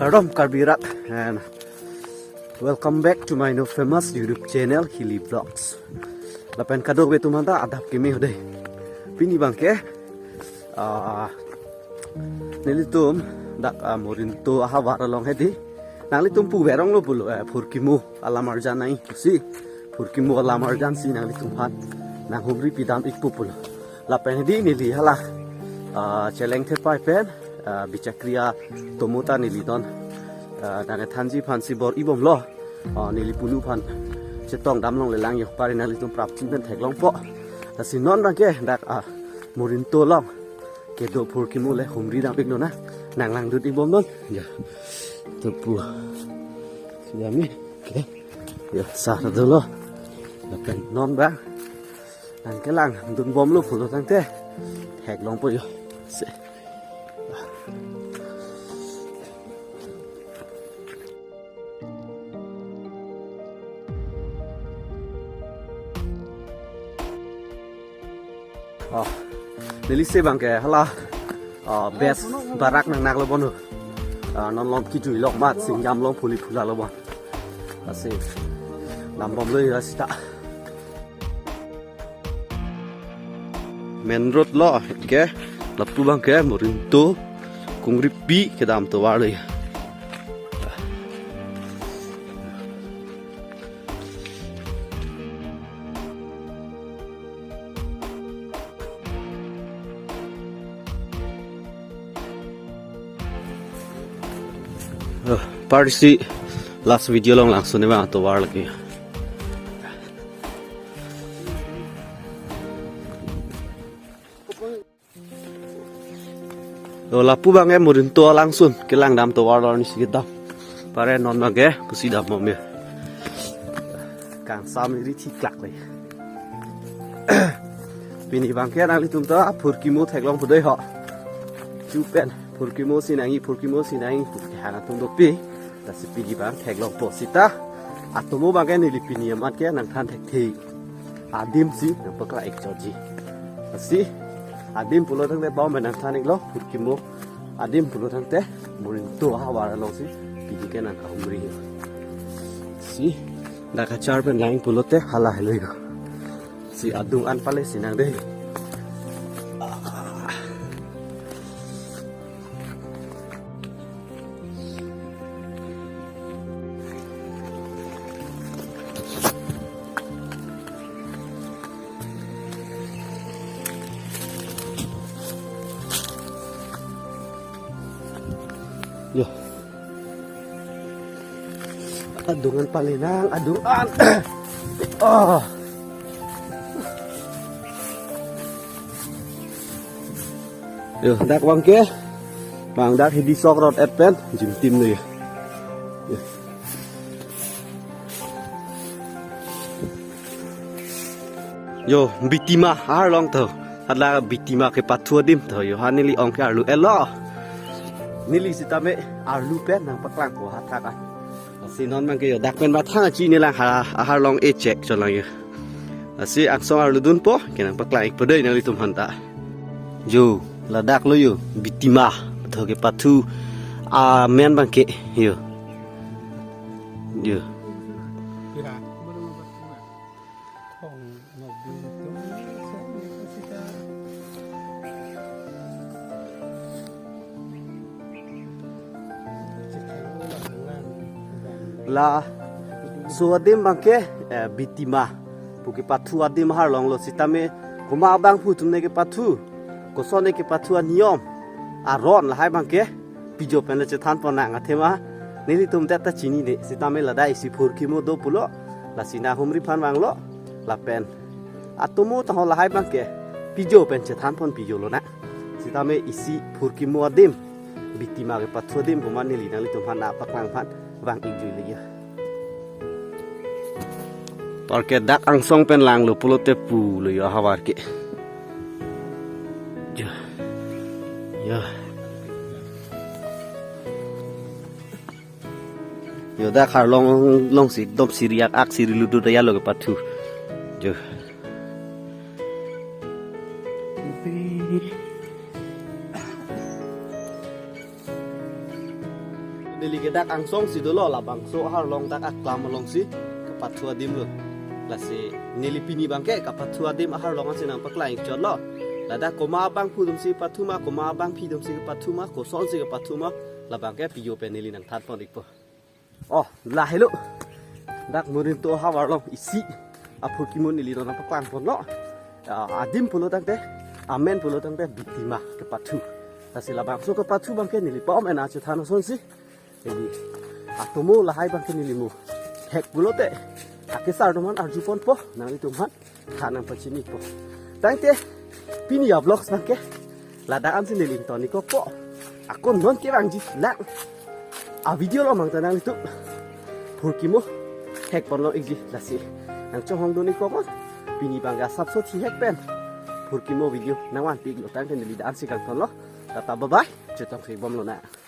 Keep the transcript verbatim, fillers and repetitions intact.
Kardom Karbi rat and welcome back to my new famous YouTube channel Hilly Vlogs. Lapen kadokave atum aphanta adap keme ho dei. Pini abangke ah, nelitum dak ah, Morinto ahavar along hedi. Nanglitum puverong lo pulo eh, phurkimo alam arjan nangji pusi. Phurkimo alam arjan si nanglitum aphan nanghumri pidam ikpo pulo. Lapen hedi neli hala ah, cheleng thepai pen ah, bichakri atomo ta neli non ah, nangkethanji aphan si bor-i bomlo. Ah, neli punu aphan chetong dam longle lang yo, pari nanglitum prapjin pen theklongpo. Lasi non abangke dak ah, Morinto along kedo phurkimo le humri dam iknon na, nanglangdun ik bomnon. Ya. Tupu. Siyami. Oke. Ya, sar dolo. Lapen non abang nangkelangdun bomlo pulo tangte theklongpo yo. Se. Oh, neli si abangke hala ah, best barak nangnak lo bon. Ah, non along kejui lok mat singjam along phuli phula lo bon. Lasi dam bomlo ya sita. Main road lo ke, lapu abangke Morinto kongripi kedam tovar lo ya. Eh, parsi last video along langsun ne bang tovar lagi. Lo lapu abangke Morinto alangsun kelang dam tovar lo ni si kedam. Pare non abangke pusi dam bom ya. Kangsam iri thiklak le. Pini abangke nanglitum ta phurkimo theklongpo dei ho. Chupen phurkimo si nangji, phurkimo si nangji pu hang atum dopik. Lasi pini abang theklongpo sita. Atomo abangke neli pini amat ke nangthan thekthe adim si nangpaklang ik chotji. Lasi adim pulo tangte bom nangthan iklo, phurkimo adim pulo tangte Morinto ahavar along si pini ke nangkahumri. Si dak kachar pen lang pulote hala helo yo. Si adung an pale si nang dei. Yo. Adung an pale nang, adung an. Oh. Yo, dak abangke. Bang dak hidi sok rot et pen jimtim lo yo. Yo. Yo, Bitima arlong to. Hala Bitima kepathu adim to. Yo, ha neli ong ke arlu elo. Neli sitame arlu pen nangpaklangpo hathak an. Lasi non abangke yo dak pen bathang achi nelang ha aharlong e check cholang yo. Lasi angsong arlu dunpo, ke nangpaklang ikpo dei nanglitum aphanta. Yo, ladak lo yo, Bitima, to kepathu amen abangke, yo. Yo. Laso adim abangke eh, Bitima pu kepathu adim aharlong lo sitame komat abang pu atum ne kepathu, koson ne kepathu aniyom aron lahai abangke pijo pen le chethan pon nang athema nelitum det ta chinine sitame ladak isi phurkimo do pulo, lasi nanghumri aphan vanglo lapen atomo taho lahai abangke pijo pen chethan pon pijo lonang. Sitame isi phurkimo adim, Bitima kepathu adim komat neli nanglitum aphan nangpaklang aphan vang ingjui lagi. Parke dak angsong pen langlo pulote pulo yo ahavar ke. Yo. Yo. Yo dak arlong along si dom siri ak ak siri ludu daya lo kepathu. Jo. Neli Dak angsong si dolo, labangso aharlong dak aklam alongsi kapathu adim lo. Lasi neli pini abangke kapathu adim aharlong ansi nangpaklang chotlo. Ladak komat abangphu atumsi pathu ma, komat abangpi atumsi pathu ma, kosonsi kapathu ma, labangke piyo pen neli nangthanpon ikpo. Oh, lahelo. Dak Murinto ahavar along isi aphurkimo neli nangpaklangponlo. Ah, adim pulo tangte, amen pulo tangte Bitima kepathu. Lasi labangso kepathu abangke neli pom ena chethan asonsi. Jadi, atomo lahai abangke neli mo hek pulote, akesar atum aphan arjuponpo, nanglitum aphan than nangpachinipo. Tangte, pini a-vlogs abangke ladak ansi neli ington-ikpo. Ako non kevangji lang a-video along mangta nanglitum phurkimo hekponlo ikji, lasi nangchonghongdun-ikpo. Pini abangke asapso thihek pen phurkimo video nangvanpi-iklo. Tangte neli dak ansi kangtonlo. Tata bye bye. Chetongsi bomlonang.